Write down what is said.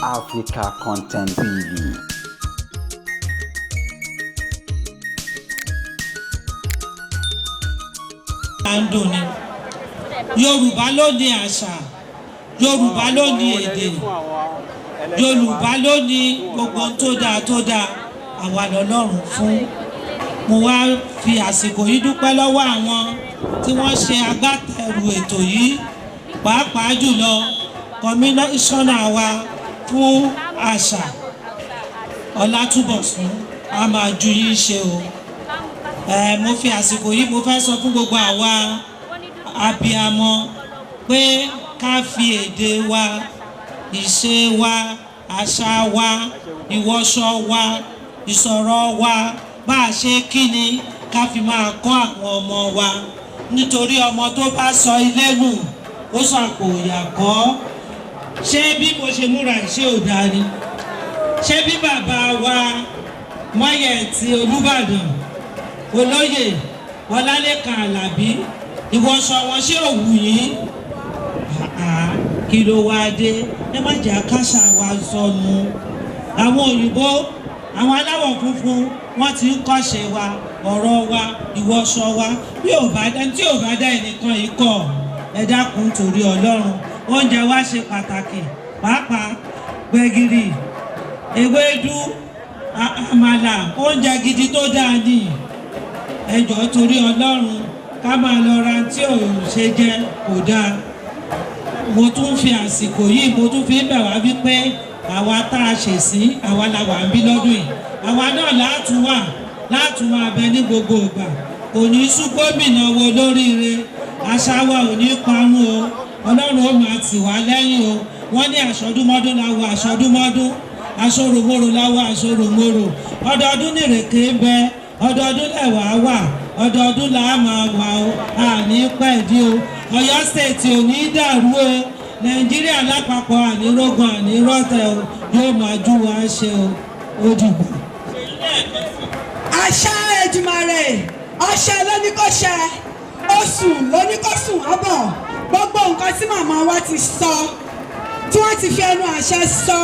Africa Content TV. À ń dùn ni. Yorùbá ló ní àṣà, Yorùbá ló ní èdè, Yorùbá ló ní gbogbo ohun tó dáa tó dáa. Àwa lọ́lọ́run fún. Mo wá fi àsìkò yìí dúpẹ́ lọ́wọ́ àwọn tí wọ́n ṣe agbátẹrù ètò yìí, pàápàá jùlọ kọmíṣánná wa fún àṣà, Ọlátúbọ̀sún. A máa ju yín ṣe o. Ẹ mo fi àsìkò yìí, mo fẹ́ sọ fún gbogbo àwa abiamọ pé ká fi èdè wa, ìṣe wa, àṣà wa, ìwọṣọ wa, ìsọ̀rọ̀ wa, bá a ṣe kíni, ká fi máa kọ́ àwọn ọmọ wa, nítorí ọmọ tó bá sọ ilé nù, ó sọ àpò ìyà kọ́. Ṣé bí mo ṣe múra, ìṣe ò dáa ni? Ṣé bí bàbá wa Mọ́yẹ̀tì Olúbàdàn, Olóyè Ọlálékan Àlàbí, ìwọṣọ wọn, ṣé ò wù yín? Àá, kí ló wáá dé? Ẹ má jẹ́ àkàṣà wa sọnù. Àwọn òyìnbó, àwọn aláwọ̀ funfun, wọ́n ti ń kọ́ṣe wa, ọ̀rọ̀ wa, ìwọṣọ wa. Bí ò bá dá, tí ò bá dá ẹnìkan yìí kọ̀, ẹ dákun, torí Ọlọ́run. Oúnjẹ wa ṣe pàtàkì, pàápàá gbẹ̀gìrì, ewédú, àmàlà, oúnjẹ gidi tó dáa ni. Ẹ jọ̀ọ́, torí Ọlọ́run, ká máa lọ ra tí ò ṣe jẹ kò dáa. Mo tún fi àsìkò yìí, mo tún fi ń bẹ̀ wá wípé àwa tá a ṣè sí, àwa la wà ń bí lọ́dún yìí, àwa náà látún wà látún máa bẹ ní gbogbo ìgbà. Kò ní í sú gómìnà wo lóríire. Àṣà wa ò ní parun o. Ọlọ́run ó máa tì wá lẹ́yìn o. Wọ́n ní àṣọdúnmọ́dún la wo àṣọdúnmọ́dún, aṣọ́ròmórò la wo àṣọròmórò. Ọdọọdún nìrèké ń bẹ, ọdọọdún lẹ̀wà wà, ọdọọdún là á máa wà o. Àní pẹ̀dí o. Ọ̀yọ́ State ò ní dàrú o. Nàìjíríà lápapọ̀, àní rógun, àní rọ́tẹ̀ o. Yóò máa jú wa ṣe o. Ó dìgbà. Àṣà Èdùmàrè, ọṣẹ lóníkóṣẹ, oṣù lóníkóṣùn ọbọ. Gbogbo nǹkan tí màmá wa ti sọ, tí wọ́n ti fi ẹnu àṣẹ sọ.